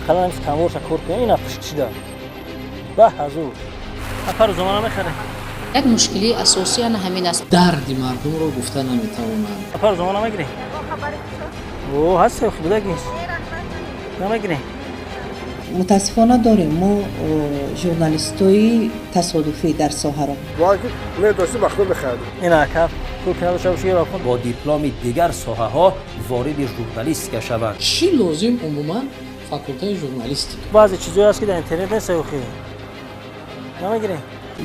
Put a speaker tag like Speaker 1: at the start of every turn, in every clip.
Speaker 1: Ақаллан канворша кор кунем, ина пуштшида. Ба ҳазур. Апа, рӯзнома намехарем?
Speaker 2: Як мушкилии асосӣ ана ҳамин аст.
Speaker 3: Дарди мардумро гуфта наметавонанд.
Speaker 1: Апа, рӯзнома намегирем? О, ҳаст, будак нест. Намегирем?
Speaker 4: Мутаассифона, дорем мо журналистои тасодуфӣ дар соҳаро.
Speaker 1: Ина, ака, пул ки надошта бошӣ.
Speaker 5: Бо дипломи дигар соҳаҳо вориди журналистика шаванд.
Speaker 3: Чӣ лозим умуман факултаи журналистика?
Speaker 1: Баъзе чизое ҳаст, ки дар интернет нест. Охи, намегирем?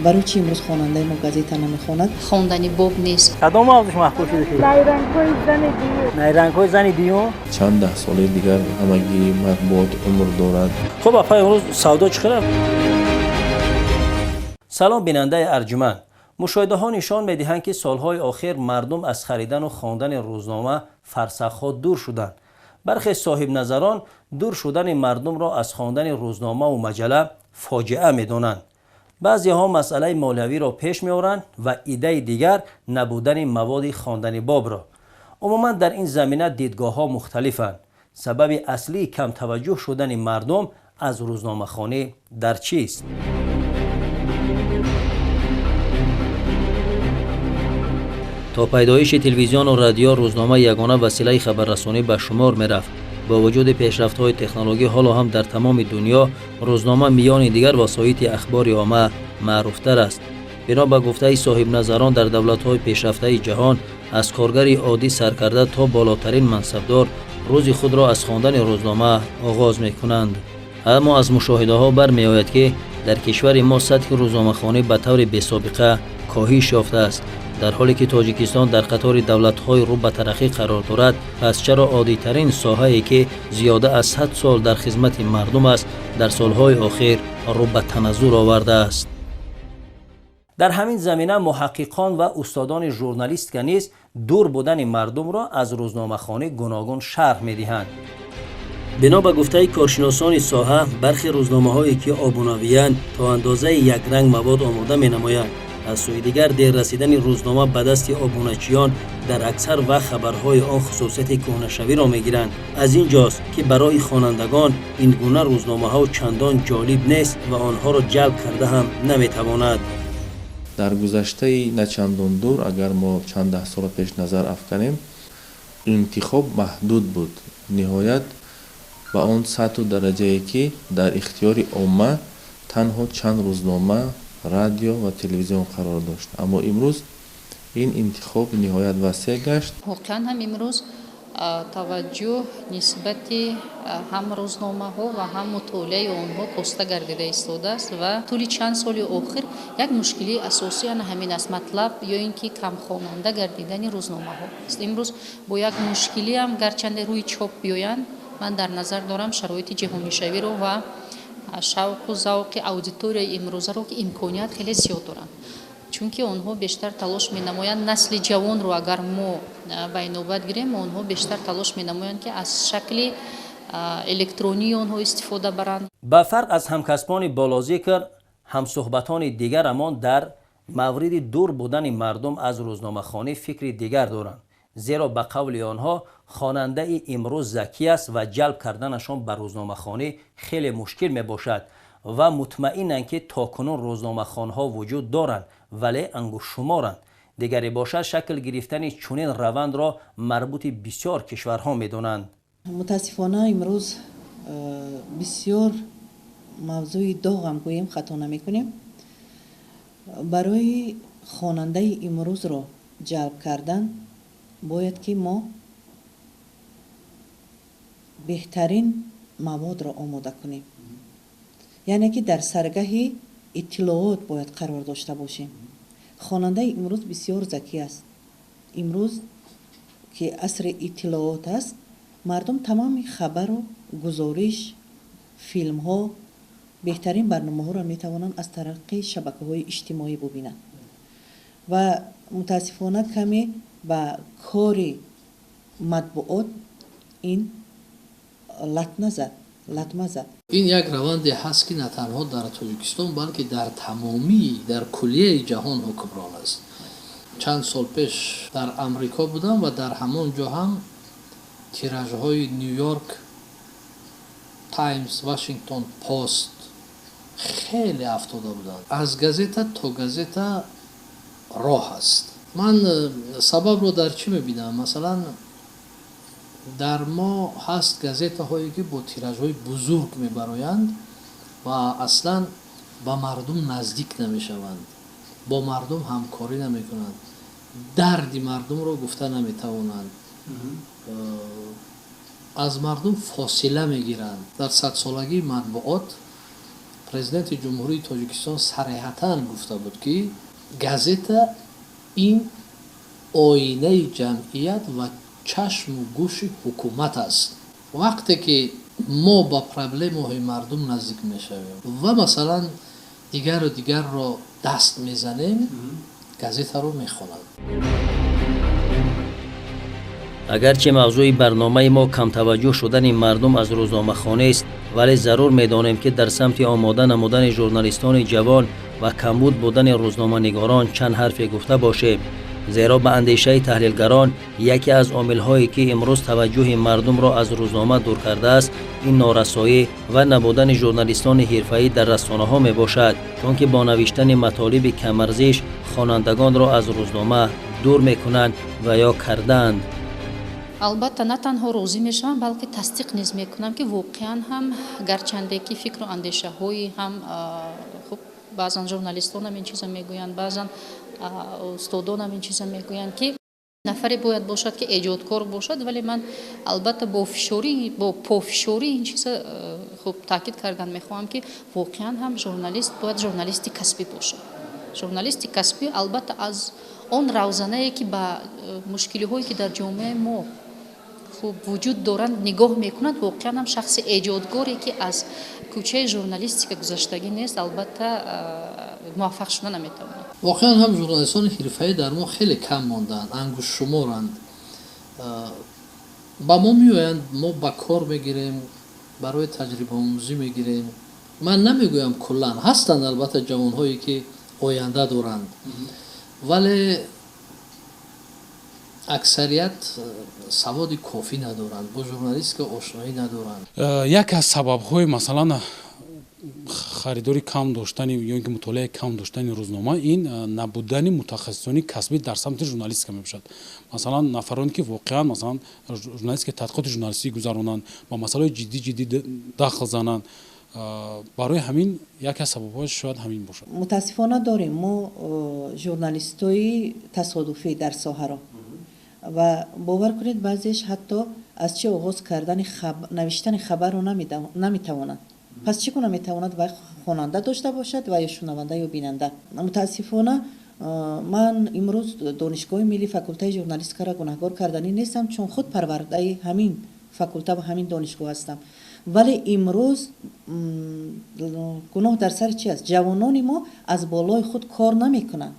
Speaker 4: Барои чӣ имрӯз хонандаи мо газета намехонад?
Speaker 2: Хондани боб нест.
Speaker 1: Кадом мавзӯш маҳбул шуда?
Speaker 6: Найрангҳои зани дуюм.
Speaker 1: Найрангҳои зани дуюм.
Speaker 7: Чанд даҳ солаи дигар ҳамагӣ матбуот умр дорад.
Speaker 1: Хуб, апа, имрӯз савдо чӣ хел?
Speaker 5: Салом, бинандаи арҷуманд! Мушоҳидаҳо нишон медиҳанд, ки солҳои охир мардум аз харидану хондани рӯзнома фарсахҳо дур шуданд. Бархе соҳибназарон дур шудани мардумро аз хондани рӯзномаву маҷалла фоҷиа медонанд. Баъзеҳо масъалаи молиявиро пеш меоранд ва иддаи дигар набудани маводи хондани бобро. Умуман, дар ин замина дидгоҳҳо мухталифанд. Сабаби аслии камтаваҷҷӯҳ шудани мардум аз рӯзномахонӣ дар чист? То пайдоиши телевизиону радио рӯзнома ягона василаи хабаррасонӣ ба шумор мерафт. Бо вуҷуди пешрафтҳои технологӣ, ҳоло ҳам дар тамоми дунё рӯзнома миёни дигар васоити ахбори омма маъруфтар аст. Бино ба гуфтаи соҳибназарон, дар давлатҳои пешрафтаи ҷаҳон аз коргари оддӣ саркарда то болотарин мансабдор рӯзи худро аз хондани рӯзнома оғоз мекунанд. Аммо аз мушоҳидаҳо бармеояд, ки дар кишвари мо сатҳи рӯзномахонӣ ба таври бесобиқа коҳиш ёфтааст. Дар ҳоле ки Тоҷикистон дар қатори давлатҳои рӯ ба тараққӣ қарор дорад, пас чаро оддитарин соҳае, ки зиёда аз 100 сол дар хизмати мардум аст, дар солҳои охир рӯ ба таназзул овардааст? Дар ҳамин замина муҳаққиқон ва устодони журналистика низ дур будани мардумро аз рӯзномахонӣ гуногун шарҳ медиҳанд. Бино ба гуфтаи коршиносони соҳа, бархе рӯзномаҳое, ки обунавиянд, то андозаи якранг мавод омода менамоянд. Аз сӯи дигар, дер расидани рӯзнома ба дасти обуначиён, дар аксар вақт хабарҳои он хусусияти кӯҳнашавиро мегиранд. Аз ин ҷост, ки барои хонандагон ин гуна рӯзномаҳо чандон ҷолиб нест ва онҳоро ҷалб карда ҳам наметавонад.
Speaker 7: Дар гузаштаи начандон дур, агар мо чанд даҳ сола пеш назар афканем, интихоб маҳдуд буд, ниҳоят ба он сатҳу дараҷае, ки дар ихтиёри омма танҳо чанд рӯзнома, радио ва телевизион қарор дошт. Аммо имрӯз ин интихоб ниҳоят васеъ гашт.
Speaker 2: Воқеан ҳам, имрӯз таваҷҷӯҳ нисбати ҳам рӯзномаҳо ва ҳам мутолиаи онҳо коста гардида истодааст ва тӯли чанд соли охир як мушкилии асосӣ ана ҳамин аст: матлаб ё ин ки камхонанда гардидани рӯзномаҳо. Имрӯз бо як мушкилиам гарчанде рӯи чоп биёянд, ман дар назар дорам шароити ҷаҳонишавиро ва шавқу завқи аудиторияи имрӯзаро, ки имконият хеле зиёд доранд, чунки онҳо бештар талош менамоянд. Насли ҷавонро агар мо ба инобат гирем, онҳо бештар талош менамоянд, ки аз шакли электронии онҳо истифода баранд.
Speaker 5: Ба фарқ аз ҳамкасбони болозикр, ҳамсӯҳбатони дигарамон дар мавриди дур будани мардум аз рӯзномахонӣ фикри дигар доранд. Зеро ба қавли онҳо, хонандаи имрӯз закӣ аст ва ҷалб карданашон ба рӯзномахонӣ хеле мушкил мебошад ва мутмаинанд, ки то кунун рӯзномахонҳо вуҷуд доранд, вале ангуштшуморанд. Дигаре бошад, шакл гирифтани чунин равандро марбути бисёр кишварҳо медонанд.
Speaker 4: Мутаассифона, имрӯз бисёр мавзӯи доғам гӯем, хато намекунем. Барои хонандаи имрӯзро ҷалб кардан бояд, ки мо беҳтарин маводро омода кунем, яъне ки дар саргаҳи иттилоот бояд қарор дошта бошем. Хонандаи имрӯз бисёр закӣ аст. Имрӯз, ки асри иттилоот аст, мардум тамоми хабару гузориш, филмҳо, беҳтарин барномаҳоро метавонанд аз тариқи шабакаҳои иҷтимоӣ бубинанд ва мутаассифона, каме ба кори матбуот ин латма зад, латма зад.
Speaker 3: Ин як раванде ҳаст, ки на танҳо дар Тоҷикистон, балки дар тамомии, дар куллияи ҷаҳон ҳукмрон аст. Чанд сол пеш дар Амрико будам ва дар ҳамон ҷо ҳам тиражҳои Ню Йорк Таймс, Вашингтон Пост хеле афтода буданд. Аз газета то газета роҳ аст. Ман сабабро дар чӣ мебинам? Масалан, дар мо ҳаст газетаҳое, ки бо тиражҳои бузург мебароянд ва аслан ба мардум наздик намешаванд, бо мардум ҳамкорӣ намекунанд, дарди мардумро гуфта наметавонанд, аз мардум фосила мегиранд. Дар садсолагии матбуот Президенти Ҷумҳурии Тоҷикистон сареҳатан гуфта буд, ки газета ин оинаи ҷамъият ва чашму гӯши ҳукумат аст. Вақте ки мо ба проблемаҳои мардум наздик мешавем ва, масалан, дигару дигарро даст мезанем, газетаро мехонанд.
Speaker 5: Агарчи мавзӯи барномаи мо камтаваҷҷӯҳ шудани мардум аз рӯзномахонест, вале зарур медонем, ки дар самти омода намудани журналистони ҷавон ва камбуд будани рӯзноманигорон чанд ҳарфе гуфта бошем. Зеро ба андешаи таҳлилгарон, яке аз омилҳое, ки имрӯз таваҷҷӯҳи мардумро аз рӯзнома дур кардааст, ин норасоӣ ва набудани журналистони ҳирфаӣ дар расонаҳо мебошад, чунки бо навиштани матолиби камарзиш хонандагонро аз рӯзнома дур мекунанд ва ё кардаанд.
Speaker 2: Албатта, на танҳо розӣ мешавам, балки тасдиқ низ мекунам, ки воқеан ҳам, гарчанде ки фикру андешаҳои ҳам, хуб, баъзан журналистонам ин чиза мегӯянд, баъзан устодонам ин чиза мегӯянд, ки нафаре бояд бошад, ки эҷодкор бошад, вале ман албатта бо пофишорӣ ин чиза, хуб, таъкид кардан мехоҳам, ки воқеан ҳам журналист бояд журналисти касбӣ бошад. Журналисти касбӣ албатта аз он равзанае, ки ба мушкилиҳое, ки дар ҷомеаи мо, хуб, вуҷуд доранд, нигоҳ мекунад. Воқеан ҳам шахси эҷодгоре, ки аз кӯчаи журналистика гузаштагӣ нест, албатта муваффақ шуда наметавонад.
Speaker 3: Воқеан ҳам журналистони ҳирфаӣ дар мо хеле кам мондаанд, ангуштшуморанд. Ба мо меоянд, мо ба кор мегирем, барои таҷрибаомӯзӣ мегирем. Ман намегӯям куллан, ҳастанд албатта ҷавонҳое, ки оянда доранд, вале аксарият саводи кофӣ надоранд, бо журналистика ошноӣ надоранд.
Speaker 8: Яке аз сабабҳои, масалан, харидори кам доштани ё ин ки мутолиаи кам доштани рӯзнома ин набудани мутахассисони касбӣ дар самти журналистика мебошад. Масалан, нафароне, ки воқеан, масалан, журналистика, тадқиқоти журналистӣ гузаронанд, ба масъалаҳои ҷиддӣ ҷиддӣ дахл зананд. Барои ҳамин яке аз сабабҳояш шояд ҳамин бошад.
Speaker 4: Мутаассифона, дорем мо журналистои тасодуфӣ дар соҳаро ва бовар кунед, баъзеш ҳатто аз чӣ оғоз кардани навиштани хабарро наметавонанд. Пас чӣ гуна метавонад вай хонанда дошта бошад ва ё шунаванда ё бинанда? Мутаассифона, ман имрӯз Донишгоҳи милли, факултаи журналистикаро гунаҳгор карданӣ нестам, чун худ парвардаи ҳамин факулта ва ҳамин донишгоҳ ҳастам. Вале имрӯз гуноҳ дар сари чи аст? Ҷавонони мо аз болои худ кор намекунанд.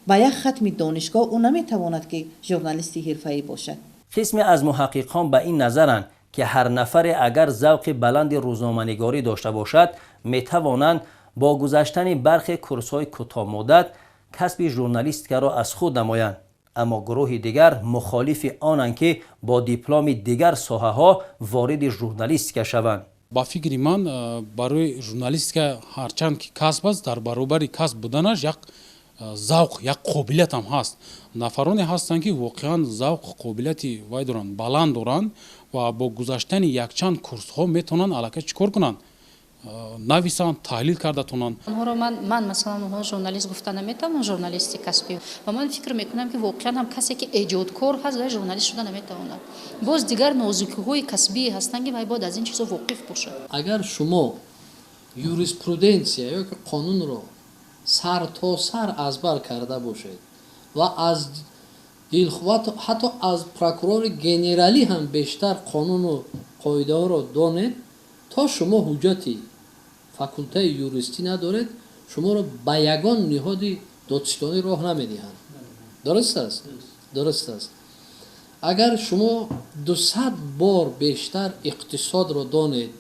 Speaker 4: Ба як хатми донишгоҳ ӯ наметавонад, ки журналисти ҳирфаӣ бошад.
Speaker 5: Қисме аз муҳаққиқон ба ин назаранд, ки ҳар нафаре агар завқи баланди рӯзноманигорӣ дошта бошад, метавонанд бо гузаштани бархе курсҳои кӯтоҳмуддат касби журналистикаро аз худ намоянд. Аммо гурӯҳи дигар мухолифи онанд, ки бо дипломи дигар соҳаҳо вориди журналистика шаванд.
Speaker 8: Ба фикри ман, барои журналистика, ҳарчанд ки касб аст, дар баробари касб буданаш як завқ, як қобилият ҳам ҳаст. Нафароне ҳастанд, ки воқеан завқ, қобилияти вай доранд, баланд доранд ва бо гузаштани якчанд курсҳо метавонанд аллакай чӣ кор кунанд, нависанд, таҳлил карда тонанд.
Speaker 2: Онҳоро ман, масалан, онҳо журналист гуфта наметавонам, журналисти касбӣ. Ва ман фикр мекунам, ки воқеан ҳам касе, ки эҷодкор ҳаст, вай журналист шуда наметавонад. Боз дигар нозукиҳои касбие ҳастанд, ки вай бояд аз ин чизо воқиф бошад.
Speaker 3: Агар шумо юриспруденсия ё ки қонунро сар то сар аз бар карда бошед ва аз ҳатто аз прокурори генералӣ ҳам бештар қонуну қоидаҳоро донед, то шумо ҳуҷҷати факултаи юристӣ надоред, шуморо ба ягон ниҳоди додситонӣ роҳ намедиҳанд. Дуруст аст, дуруст аст. Агар шумо 200 бор бештар иқтисодро донед,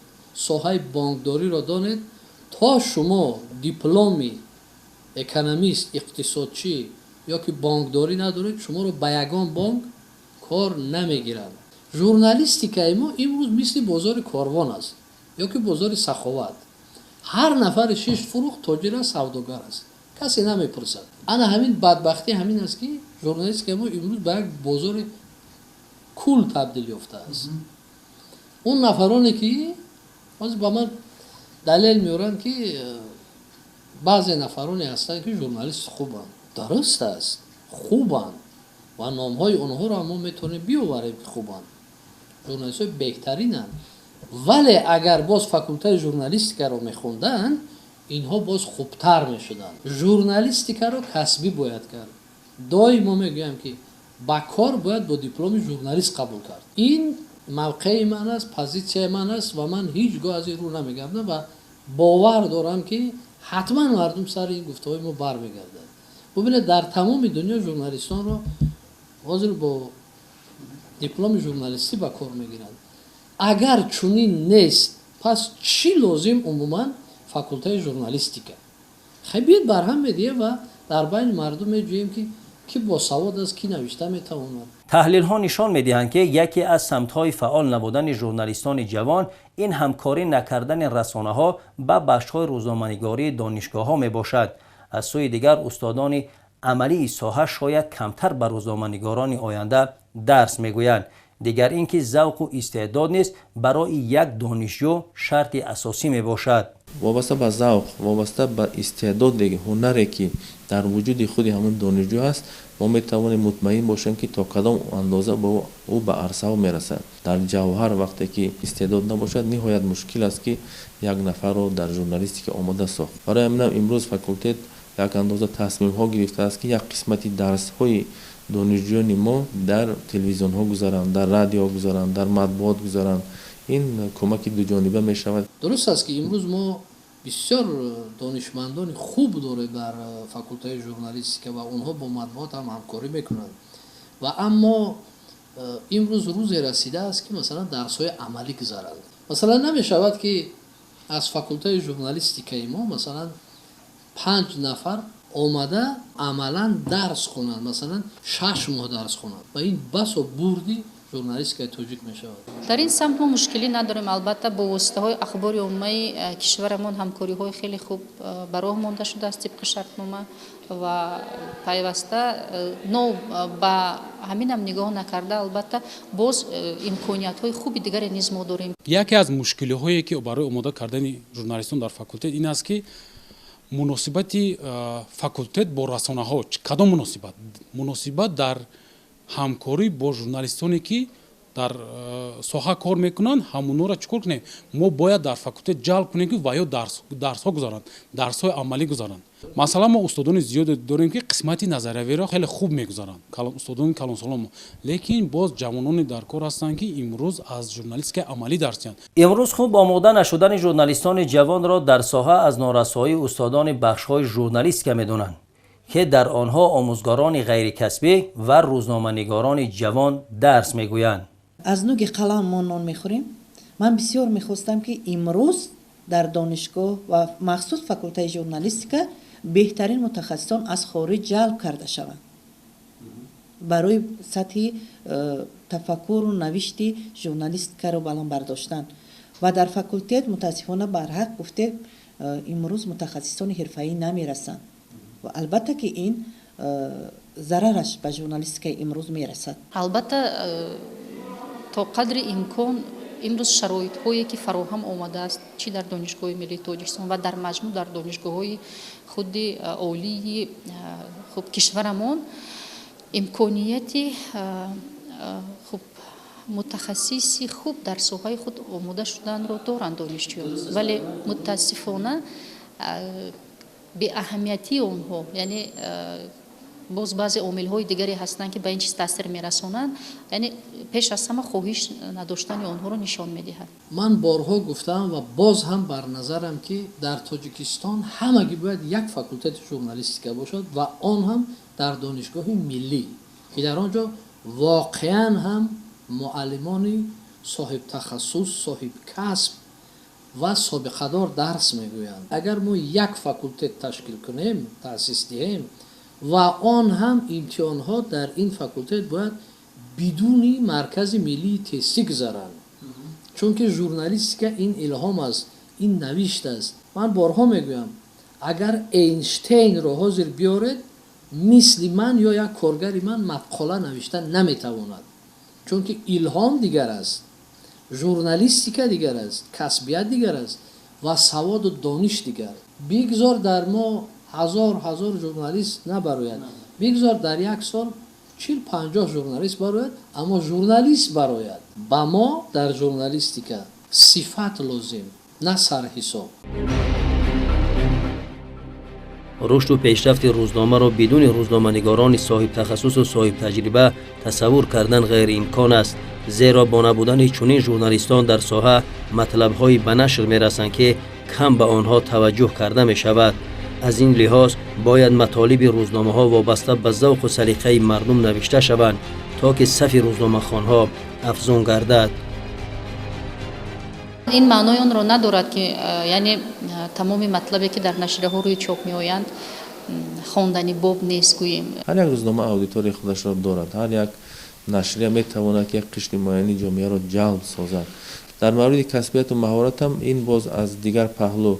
Speaker 3: соҳаи бонкдориро донед, то шумо дипломи экономист, иқтисодчӣ ё ки бонкдорӣ надоред, шуморо ба ягон бонк кор намегиранд. Журналистикаи мо имрӯз мисли бозори Корвон аст. Ё ки бозори саховат. Ҳар нафари шиш фурӯхт, тоҷир аст, савдогар аст, касе намепурсад. Ана ҳамин бадбахтӣ ҳамин аст, ки журналистикаи мо имрӯз ба як бозори кул табдил ёфтааст. Он нафароне ки ҳозир ба ман далел меоранд, ки баъзе нафароне ҳастанд, ки журналист хубанд, дуруст аст, хубанд ва номҳои онҳоро мо метавонем биёварем, ки хубанд, журналистҳои беҳтаринанд. Вале агар боз факултаи журналистикаро мехонданд, инҳо боз хубтар мешуданд. Журналистикаро касбӣ бояд кард. Доим мо мегӯям, ки ба кор бояд бо дипломи журналист қабул кард. Ин мавқеи ман аст, позитсияи ман аст ва ман ҳеҷ гоҳ аз ин рӯ намегардам ва бовар дорам, ки ҳатман мардум сари ин гуфтаҳои мо бармегардад. Бубинед, дар тамоми дунё журналистонро ҳозир бо дипломи журналистӣ ба кор мегиранд. Агар чунин нест, пас чӣ лозим умуман факултаи журналистика? Хай, биёед барҳам медиҳем ва дар байни мардум меҷӯем, ки ки босавод аст, ки навишта метавонад.
Speaker 5: Таҳлилҳо нишон медиҳанд, ки яке аз самтҳои фаъол набудани журналистони ҷавон ин ҳамкорӣ накардани расонаҳо ба бахшҳои рӯзноманигории донишгоҳҳо мебошад. Аз сӯи дигар, устодони амалии соҳа шояд камтар ба рӯзноманигорони оянда дарс мегӯянд. Дигар ин ки завқу истеъдод низ барои як донишҷӯ шарти асосӣ мебошад.
Speaker 7: Вобаста ба завқ, вобаста ба истеъдоде, ҳунаре, ки дар вуҷуди худи ҳамон донишҷӯ аст, мо метавонем мутмаин бошем, ки то кадом андоза ӯ ба арсаҳо мерасад. Дар ҷавҳар вақте ки истеъдод набошад, ниҳоят мушкил аст, ки як нафарро дар журналистика омода сохт. Барои ҳаминам имрӯз факултет як андоза тасмимҳо гирифтааст, ки як қисмати дарсҳои донишҷӯёни мо дар телевизионҳо гузаранд, дар радио гузаранд, дар матбуот гузаранд. Ин кӯмаки дуҷониба мешавад.
Speaker 3: Дуруст аст, ки имрӯз мо бисёр донишмандони хуб дорем дар факултаи журналистика ва онҳо бо матбуот ҳам ҳамкорӣ мекунанд. Ва аммо имрӯз рӯзе расидааст, ки масалан дарсҳои амалӣ гузаранд. Масалан, намешавад, ки аз факултаи журналистикаи мо масалан панҷ нафар омада амалан дарс хонанд, масалан 6 моҳ дарс хонанд, ва ин басо бурди журналистикаи тоҷик мешавад.
Speaker 2: Дар ин самт мо мушкилӣ надорем. Албатта, бо воситаҳои ахбори оммаи кишварамон ҳамкориҳои хеле хуб ба роҳ монда шудааст тибқи шартнома ва пайваста но ба ҳаминам нигоҳ накарда, албатта, боз имкониятҳои хуби дигаре низ мо дорем.
Speaker 8: Яке аз мушкилиҳое, ки барои омода кардани журналистон дар факултет, ин аст, ки муносибати факултет бо расонаҳо кадом муносибат, муносибат дар ҳамкорӣ бо журналистоне, ки дар соҳа кор мекунанд, ҳамонҳоро чӣ кор кунем? Мо бояд дар факултет ҷалб кунем, ки ва ё дарсҳо гузаранд, дарсҳои амалӣ гузаранд. Масалан, мо устодони зиёде дорем, ки қисмати назариявиро хеле хуб мегузаранд, устодони калонсолон, лекин боз ҷавононе дар кор ҳастанд, ки имрӯз аз журналистикаи амалӣ дарс диҳанд.
Speaker 5: Имрӯз хуб омода нашудани журналистони ҷавонро дар соҳа аз норасоии устодони бахшҳои журналистика медонанд, ки дар онҳо омӯзгорони ғайрикасбӣ ва рӯзноманигорони ҷавон дарс мегӯянд.
Speaker 4: Аз нуги қалам мо нон мехӯрем. Ман бисёр мехостам, ки имрӯз дар донишгоҳ ва махсус факултаи журналистика беҳтарин мутахассисон аз хориҷ ҷалб карда шаванд барои сатҳи тафаккуру навишти журналистикаро баланд бардоштан. Ва дар факултет, мутаассифона, барҳақ гуфте, имрӯз мутахассисони ҳирфаӣ намерасанд ва албатта, ки ин зарараш ба журналистикаи имрӯз мерасад.
Speaker 2: Албатта, то қадри имкон имрӯз шароитҳое, ки фароҳам омадааст, чӣ дар Донишгоҳи миллии Тоҷикистон ва дар маҷмӯъ дар донишгоҳҳои худи олии хуб кишварамон, имконияти хуб мутахассиси хуб дар соҳаи худ омода шуданро доранд донишҷӯён. Вале мутаассифона, беаҳамиятии онҳо, яъне боз баъзе омилҳои дигаре ҳастанд, ки ба ин чиз таъсир мерасонанд, яъне пеш аз ҳама хоҳиш надоштани онҳоро нишон медиҳад.
Speaker 3: Ман борҳо гуфтаам ва боз ҳам бар назарам, ки дар Тоҷикистон ҳамагӣ бояд як факултети журналистика бошад ва он ҳам дар Донишгоҳи миллӣ, ки дар он ҷо воқеан ҳам муаллимони соҳибтахассус, соҳибкасб ва собиқадор дарс мегӯянд. Агар мо як факултет ташкил кунем, таъсис диҳем ва он ҳам имтиҳонҳо дар ин факултет бояд бидуни Маркази миллии тестӣ гузаранд. Чунки журналистика ин илҳом аст, ин навишт аст. Ман борҳо мегӯям, агар Эйнштейнро ҳозир биёред, мисли ман ё як коргари ман мақола навишта наметавонад. Чунки илҳом дигар аст, журналистика дигар аст, касбият дигар аст ва саводу дониш дигар. Бигзор дар мо ҳазор ҳазор журналист набарояд, бигзор дар як сол 40-50 журналист барояд, аммо журналист барояд. Ба мо дар журналистика сифат лозим, на сарҳисоб.
Speaker 5: Рушду пешрафти рӯзномаро бидуни рӯзноманигорони соҳибтахассусу соҳибтаҷриба тасаввур кардан ғайриимкон аст, зеро бо набудани чунин журналистон дар соҳа матлабҳои ба нашр мерасанд, ки кам ба онҳо таваҷҷӯҳ карда мешавад. Аз ин лиҳоз бояд матолиби рӯзномаҳо вобаста ба завқу салиқаи мардум навишта шаванд, то ки сафи рӯзномахонҳо афзун гардад.
Speaker 2: Ин маънои онро надорад, ки яъне тамоми матлабе, ки дар нашрияҳо рӯи чоп меоянд, хондани боб нест гӯем.
Speaker 7: Ҳар як рӯзнома аудиторияи худашро дорад, ҳар як нашрия метавонад, ки як қишри муайяни ҷомеаро ҷалб созад. Дар мавриди касбияту маҳоратам ин боз аз дигар паҳлӯ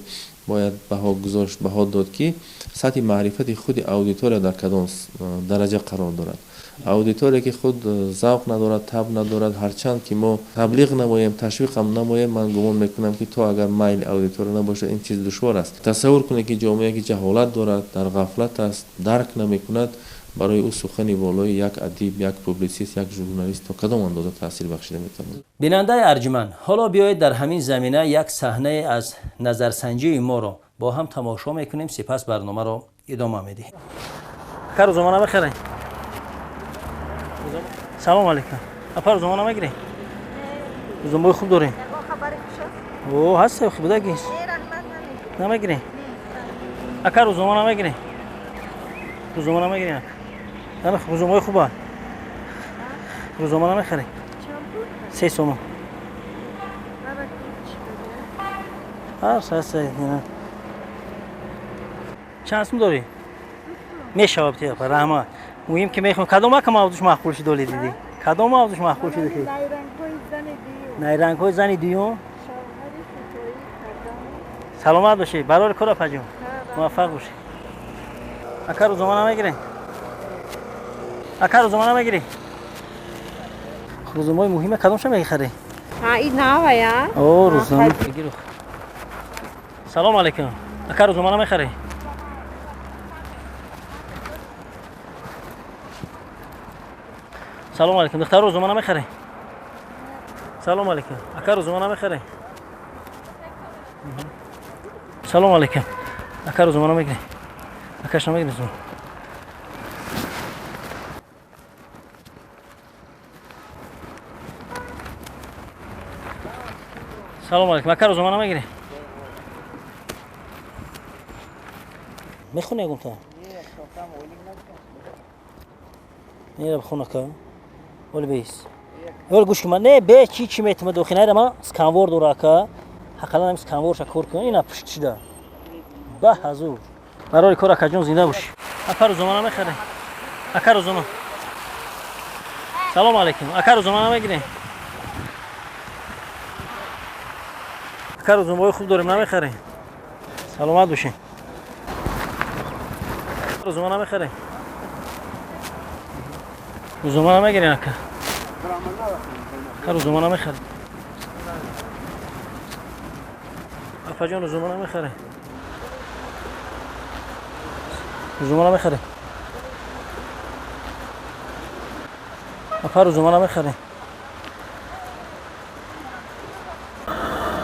Speaker 7: бояд баҳо гузошт, баҳо дод, ки сатҳи маърифати худи аудитория дар кадом дараҷа қарор дорад. Аудитория, ки худ завқ надорад, таб надорад, ҳарчанд ки мо таблиғ намоем, ташвиқам намоем, ман гумон мекунам, ки то агар майли аудитория набошад, ин чиз душвор аст. Тасаввур кунед, ки ҷомеа, ки ҷаҳолат дорад, дар ғафлат аст, дарк намекунад, барои ӯ сухани волои як адиб, як публитсист, як журналист то кадом андоза таъсир бахшида метавонад.
Speaker 5: Бинандаи арҷманд, ҳоло биёед дар ҳамин замина як саҳнае аз назарсанҷии моро бо ҳам тамошо мекунем, сипас барномаро идома медиҳем.
Speaker 1: Ака, рӯзнома намехарем? Салом алейкум. Апа, рӯзнома намегирем? Рӯзномаи хуб дорем. О, ҳаст, будагис. Намегирем? Ака, рӯзнома намегирем? Рӯзнома намегирем? Рӯзномаи хуба. Рӯзнома намехарем? 3 сомон. Чанд сум дорӣ? Мешавад ти, апа, раҳмат. Муҳим ки мехоҳам. Кадом ака мавзӯш маъқул шуд, оле дидӣ? Кадом мавзӯш маъқул шуд? Найрангҳои зани дуюм. Саломат бошед. Барори кор, апаҷон. Муваффақ бошед. Ака, рӯзнома намегирем? Ака, рӯзнома намегирӣ? Рӯзномаи муҳиме кадомша мехарӣ? О, рӯзнома. Салом алейкум. Ака, рӯзнома намехарӣ? Салом алейкум. Духтар, рӯзнома намехарӣ? Салом алейкум. Ака, рӯзнома намехарӣ? Салом алейкум. Ака, рӯзнома намегирӣ? Акаш намегирӣ рӯзнома? Салом алейкум. Ака, рӯзнома намегирӣ? Мехони ягон та? Не, бихун, ака. Оли бейс. Оли гӯш кун. Не, бе чи чи метима дохи найра ма сканвор дора, ака. Ҳақалан ҳам сканворша кор кун. Ина пушт шида. Ба ҳазур. Барори кор, акаҷон, зинда бошӣ. Ака, рӯзнома намехарӣ? Ака, рӯзнома. Салом алейкум. Ака, рӯзнома намегирӣ? Ака, рӯзномаҳои хуб дорем, намехарӣ? Саломат бошӣ. Рӯзнома намехарӣ? Рӯзнома намегирӣ, ака? Ака, рӯзнома намехарӣ? Апаҷон, рӯзнома намехарӣ? Рӯзнома намехарӣ? Апа, рӯзнома намехарӣ?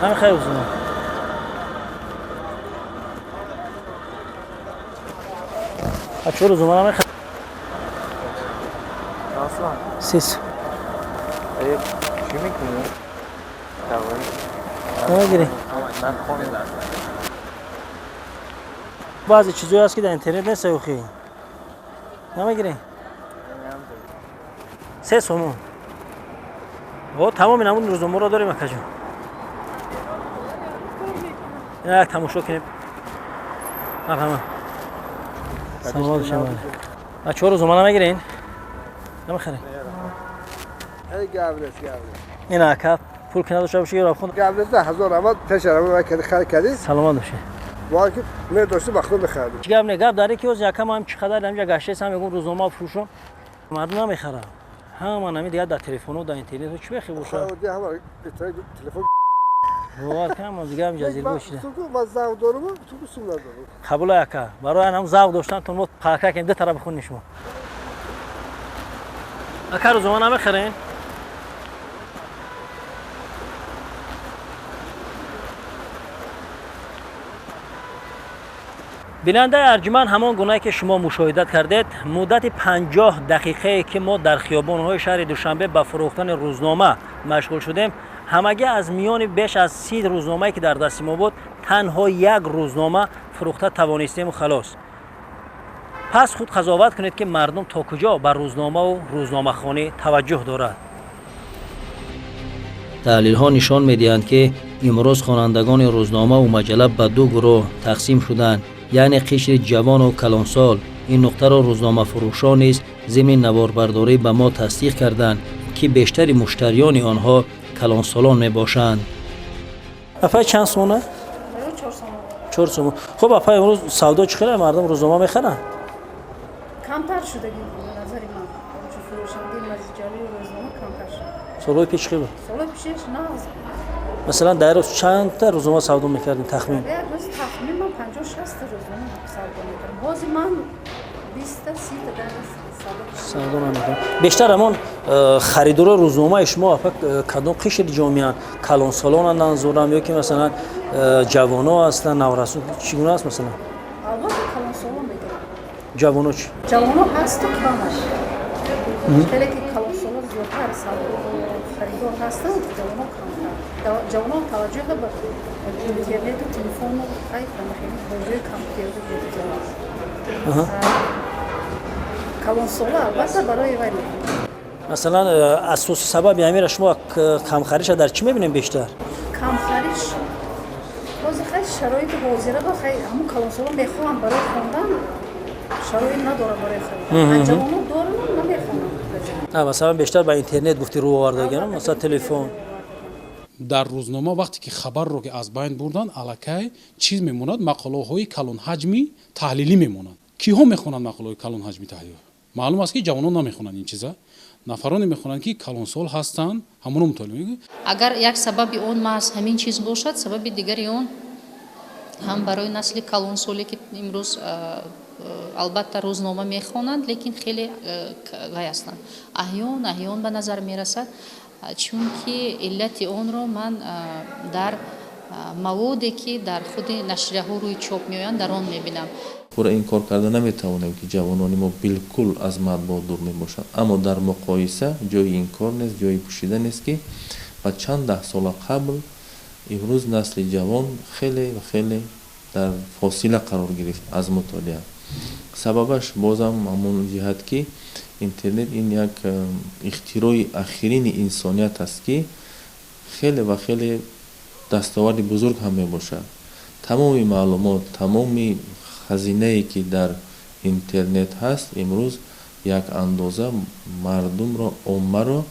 Speaker 1: Намехарӣ рӯзнома? Бачаҳо, рӯзнома намехарӣ? Сис.
Speaker 9: Чӣ мекунӣ?
Speaker 1: Намегирӣ? Баъзе чизое ҳаст, ки дар интернет нест, охи. Намегирӣ? 3 сомон. О, тамоми намуди рӯзномаро дорем, акаҷон. Ина як тамошо кунем. Марҳамат. Саломат бошед. Бачаҳо, рӯзнома намегирен? Намехарем? Ина ака, Пул ки надошта бошӣ, ёраб хун.
Speaker 9: Гап нест, 1000 рамад пеш рамад кардӣ, хар кардӣ.
Speaker 1: Саломат бошӣ.
Speaker 9: Мо ки медоштем, ба худ мехаридем.
Speaker 1: Чӣ гап не, гап дар ки оз якам ҳам чӣ қадар ҳамҷа гаштаистам, мегӯм рӯзнома фурӯшам, мардум намехарад. Ҳама нами дигар дар телефону, дар интернету чӣ бехи бошад?
Speaker 9: Телефон
Speaker 1: бовар кунам, дигар ҳам ҷазир бошида.
Speaker 9: Ман завқ дорам, ту сум надорам.
Speaker 1: Қабул ака, барои ҳам завқ доштан мо парка кунем, ду тараф бихонем шумо. Ака, рӯзнома намехарем? Бинандаи арҷуманд, ҳамон гунае ки шумо мушоҳидат кардед, муддати 50 дақиқае ки мо дар хиёбонҳои шаҳри Душанбе ба фурӯхтани рӯзнома машғул шудем, ҳамагӣ аз миёни беш аз 30 рӯзномае ки дар дасти мо буд, танҳо як рӯзнома фурӯхта тавонистему халос. Пас худ қазоват кунед, ки мардум то куҷо ба рӯзномаву рӯзномахонӣ таваҷҷӯҳ дорад.
Speaker 5: Таҳлилҳо нишон медиҳанд, ки имрӯз хонандагони рӯзномаву маҷалла ба ду гурӯҳ тақсим шуданд, яъне қишри ҷавону калонсол. Ин нуқтаро рӯзномафурӯшон низ зимни наворбардорӣ ба мо тасдиқ карданд, ки бештари муштариёни онҳо калонсолон мебошанд.
Speaker 1: Апай, чанд сомона? 4 сомон. Хуб, апай, имрӯз савдо чӣ хел? Мардум рӯзнома мехаранд?
Speaker 6: Камтар шудагӣ, ба назари ман. Чун фурӯшандаи маҷаллаи рӯзнома камтар шуд.
Speaker 1: Солҳои пеш чӣ хел буд?
Speaker 6: Солҳои пешаш нағз буд.
Speaker 1: Масалан, дар рӯз чандта рӯзнома савдо мекардем тахмин?
Speaker 6: Як рӯз тахмин ман 50-60 та рӯзнома савдо мекардам. Ҳозир ман 20-та 30-та дар рӯз
Speaker 1: савдо намекунам. Бештар ҳамон харидорои рӯзномаи шумо, апа, кадом қишри ҷомеаанд? Калонсолонанд манзурам ё ки масалан ҷавоно ҳастанд, наврасон, чӣ гуна аст масалан?
Speaker 6: Албатта калонсолон мегиранд.
Speaker 1: Ҷавоно чӣ?
Speaker 6: Ҷавоно ҳасту камаш. Хеле ки калонсолон зиёдтар харидор ҳастанд, ҷавоно камтар. Ҷавонон таваҷҷӯҳ ба интернету телефону бозиҳои компютеру доранд. Калонсола албатта барои вай мекунанд.
Speaker 1: Масалан, асоси сабаби ҳамира шумо камхариша дар чӣ мебинем бештар?
Speaker 6: Камхариш ҳозир хай шароити ҳозира ба хай ҳамун калонсола мехоҳанд барои хондан, шароит надоранд барои харидан. Ҷавонон доранд, намехонанд.
Speaker 1: Масалан, бештар ба интернет гуфти рӯ овардагиам, масалан телефон.
Speaker 8: Дар рӯзнома вақте ки хабарро ки аз байн бурданд, аллакай чиз мемонад, мақолаҳои калонҳаҷми таҳлилӣ мемонанд. Киҳо мехонанд мақолаҳои калонҳаҷми таҳлилӣ? Маълум аст, ки ҷавонон намехонанд ин чиза. Нафароне мехонанд, ки калонсол ҳастанд, ҳамоно мутолиа мекунанд.
Speaker 2: Агар як сабаби он маҳз ҳамин чиз бошад, сабаби дигари он ҳам барои насли калонсоле, ки имрӯз албатта рӯзнома мехонанд, лекин хеле вай ҳастанд. Аҳён аҳён ба назар мерасад, чунки иллати онро ман дар маводе, ки дар худи нашрияҳо рӯи чоп меоянд, дар он мебинам.
Speaker 7: Пурра инкор карда наметавонем, ки ҷавонони мо билкул аз матбуот дур мебошанд, аммо дар муқоиса ҷои инкор нест, ҷои пӯшида нест, ки ба чанд даҳ сола қабл имрӯз насли ҷавон хеле ва хеле дар фосила қарор гирифт аз мутолиа. Сабабаш бозам ҳамон ҷиҳат, ки интернет ин як ихтирои ахирини инсоният аст, ки хеле ва хеле дастоварди бузург ҳам мебошад. Тамоми маълумот, тамоми хазинае, ки дар интернет ҳаст, имрӯз як андоза мардумро, оммаро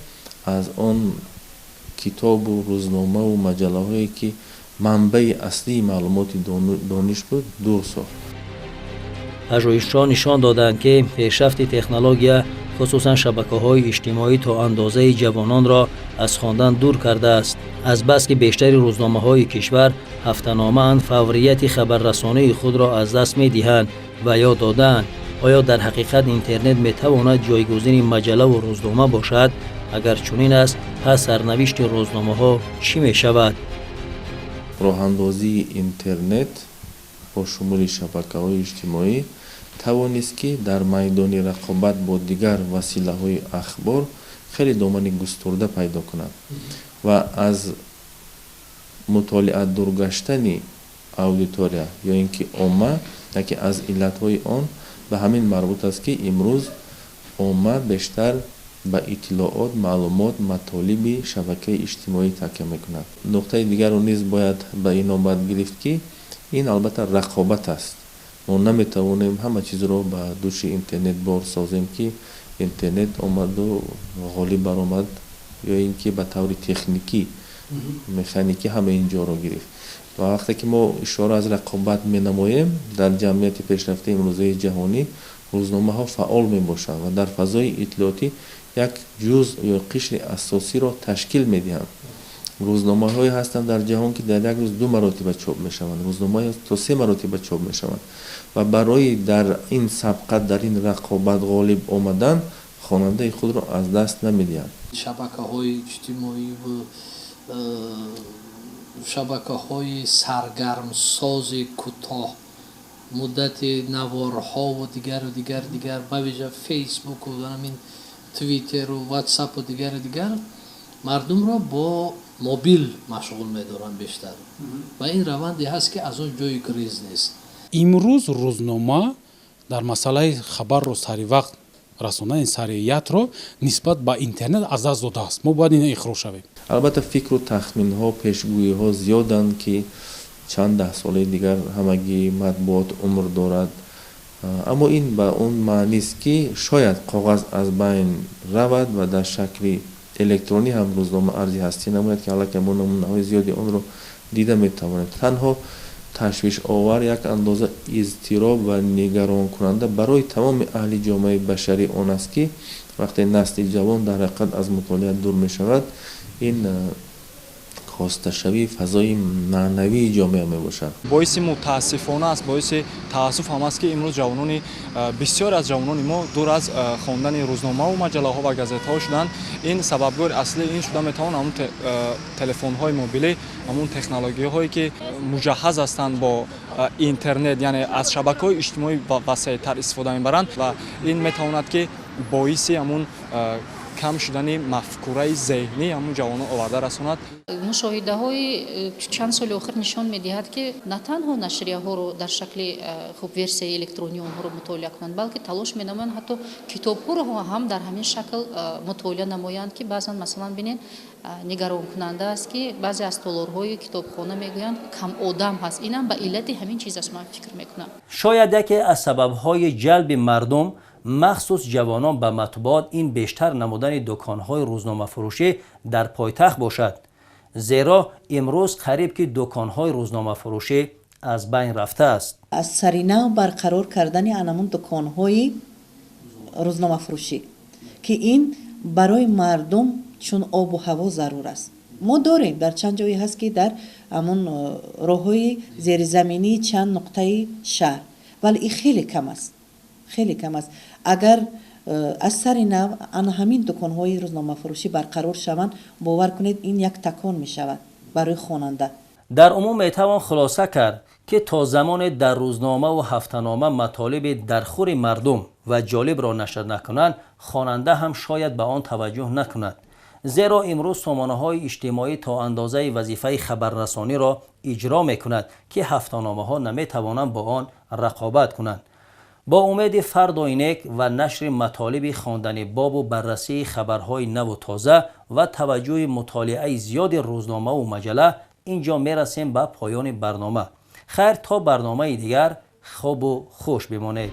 Speaker 7: аз он китобу рӯзномаву маҷаллаҳое, ки манбаи аслии маълумоти дониш буд, дур сохт.
Speaker 5: Пажӯҳишҳо нишон доданд, ки пешрафти технология, хусусан шабакаҳои иҷтимоӣ, то андозаи ҷавононро аз хондан дур кардааст. Азбаски бештари рӯзномаҳои кишвар ҳафтаномаанд, фаврияти хабаррасонии худро аз даст медиҳанд ва ё додаанд. Оё дар ҳақиқат интернет метавонад ҷойгузини маҷаллаву рӯзнома бошад? Агар чунин аст, пас сарнавишти рӯзномаҳо чӣ мешавад?
Speaker 7: Роҳандозии интернет бо шумули шабакаҳои иҷтимоӣ тавонист, ки дар майдони рақобат бо дигар василаҳои ахбор хеле домани густурда пайдо кунад ва аз мутолиа дур гаштани аудитория ё ин ки омма яке аз иллатҳои он ба ҳамин марбут аст, ки имрӯз омма бештар ба иттилоот, маълумот, матолиби шабакаи иҷтимоӣ такя мекунад. Нуқтаи дигарро низ бояд ба инобат гирифт, ки ин албатта рақобат аст. Мо наметавонем ҳама чизро ба души интернет бор созем, ки интернет омаду ғолиб баромад ё ин ки ба таври техникӣ Механикӣ ҳама ин ҷоро гирифт. Ва вақте ки мо ишора аз рақобат менамоем, дар ҷамъияти пешрафтаи имрӯзаи ҷаҳонӣ рӯзномаҳо фаъол мебошанд ва дар фазои иттилоотӣ як ҷузъ ё қишри асосиро ташкил медиҳанд. Рӯзномаҳое ҳастанд дар ҷаҳон, ки дар як рӯз 2 маротиба чоп мешаванд, рӯзномаҳое то 3 маротиба чоп мешаванд ва барои дар ин сабқат, дар ин рақобат ғолиб омадан хонандаи худро аз даст намедиҳанд.
Speaker 3: Шабакаҳои иҷтимоӣ ва шабакаҳои саргармсози кӯтоҳ муддати наворҳову дигару дигар дигар, бавижа Фейсбуку ҳамин Твиттеру Ватсапу дигару дигар мардумро бо мобил машғул медоранд бештар ва ин раванде ҳаст, ки аз он ҷои гурез нест.
Speaker 8: Имрӯз рӯзнома дар масъалаи хабарро саривақт расондани сариятро нисбат ба интернет аз даст додааст. Мо бояд ина иқрор шавем.
Speaker 7: Албатта, фикру тахминҳо, пешгӯиҳо зиёданд, ки чанд даҳсолаи дигар ҳамагӣ матбуот умр дорад, аммо ин ба он маънист, ки шояд коғаз аз байн равад ва дар шакли электронӣ ҳам рӯзнома арзи ҳастӣ намояд, ки аллакай мо намунаҳои зиёди онро дида метавонем. Танҳо ташвишовар, як андоза изтироб ва нигаронкунанда барои тамоми аҳли ҷомеаи башарӣ он аст, ки вақте насли ҷавон дар ҳақиқат аз мутолиа дур мешавад, ин косташавии фазои маънавии ҷомеа мебошад.
Speaker 10: Боиси мутаассифона аст, боиси таассуф ҳам аст, ки имрӯз ҷавонони бисёр аз ҷавонони мо дур аз хондани рӯзномаву маҷаллаҳо ва газетаҳо шуданд. Ин сабабгори аслии ин шуда метавон ҳамун телефонҳои мобилӣ, ҳамун технологияҳое, ки муҷаҳҳаз ҳастанд бо интернет, яъне аз шабакаҳои иҷтимоӣ васеътар истифода мебаранд ва ин метавонад, ки боиси ҳамун кам шудани мафкураи зеҳнӣ ҳамун ҷавонон оварда расонад.
Speaker 2: Мушоҳидаҳои чанд соли охир нишон медиҳад, ки на танҳо нашрияҳоро дар шакли хуб версияи электронии онҳоро мутолиа кунанд, балки талош менамоянд ҳатто китобҳоро ҳам дар ҳамин шакл мутолиа намоянд, ки баъзан, масалан, бинед, нигаронкунанда аст, ки баъзе аз толорҳои китобхона мегӯянд, кам одам ҳаст. Инам ба иллати ҳамин чиз аст, ман фикр мекунам.
Speaker 5: Шояд яке аз сабабҳои ҷалби мардум, махсус ҷавонон, ба матбуот ин бештар намудани дуконҳои рӯзномафурӯшӣ дар пойтахт бошад, зеро имрӯз қариб ки дуконҳои рӯзномафурӯшӣ аз байн рафтааст.
Speaker 4: Аз сари нав барқарор кардани анамун дуконҳои рӯзномафурӯшӣ, ки ин барои мардум чун обу ҳаво зарур аст. Мо дорем, дар чанд ҷое ҳаст, ки дар ҳамун роҳҳои зеризаминии чанд нуқтаи шаҳр, вале ин хеле кам аст, хеле кам аст. Агар аз сари нав ана ҳамин дуконҳои рӯзномафурӯшӣ барқарор шаванд, бовар кунед, ин як такон мешавад барои хонанда.
Speaker 5: Дар умум метавон хулоса кард, ки то замоне дар рӯзномаву ҳафтанома матолиби дархӯри мардум ва ҷолибро нашр накунанд, хонанда ҳам шояд ба он таваҷҷӯҳ накунад, зеро имрӯз сомонаҳои иҷтимоӣ то андозаи вазифаи хабаррасониро иҷро мекунад, ки ҳафтаномаҳо наметавонанд бо он рақобат кунанд. Бо умеди фардои нек ва нашри матолиби хондани бобу баррасии хабарҳои наву тоза ва таваҷҷӯҳи мутолиаи зиёди рӯзномаву маҷалла, ин ҷо мерасем ба поёни барнома. Хайр, то барномаи дигар хобу хуш бимонед.